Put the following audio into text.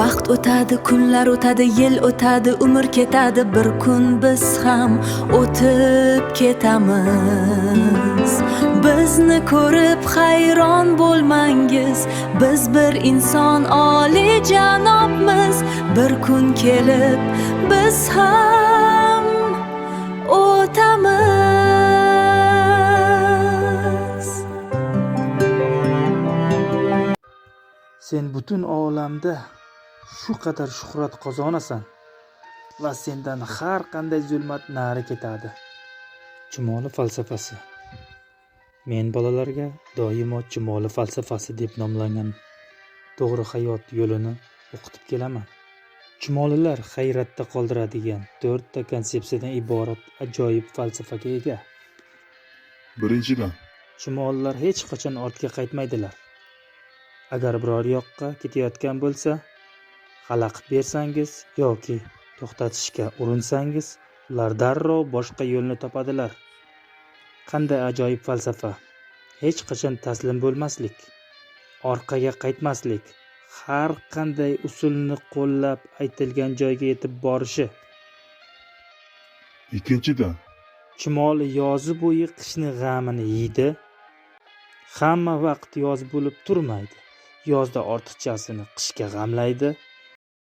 Vaqt o'tadi, kunlar o'tadi, yil o'tadi, umr ketadi, bir kun biz ham o'tib ketamiz. Bizni ko'rib hayron bo'lmangiz, biz bir inson oliyjanobmiz. Bir kun kelib biz ham o'tamiz. Sen butun olamda shu qadar shuhrat qozonasan va sendan har qanday zulmat nari ketadi. Chumoli falsafasi. Men bolalarga doimo chumoli falsafasi deb nomlangan to'g'ri hayot yo'lini o'qitib kelaman. Chumolilar hayratda qoldiradigan 4 ta konsepsiyadan iborat ajoyib falsafaga ega. Birinchidan, chumolilar hech qachon ortga qaytmaydilar. Agar biror yoqqa ketayotgan bo'lsa, xalaqit bersangiz yoki to'xtatishga urinsangiz, ular darrov boshqa yo'lni topadilar. Qanday ajoyib falsafa! Hech qachon taslim bo'lmaslik, orqaga qaytmaslik, har qanday usulni qo'llab aytilgan joyga yetib borishi. Ikkinchidan, chumoli yozi bo'yi qishni g'amini yeydi. Hamma vaqt yoz bo'lib turmaydi. Yozda ortiqchasini qishga g'amlaydi.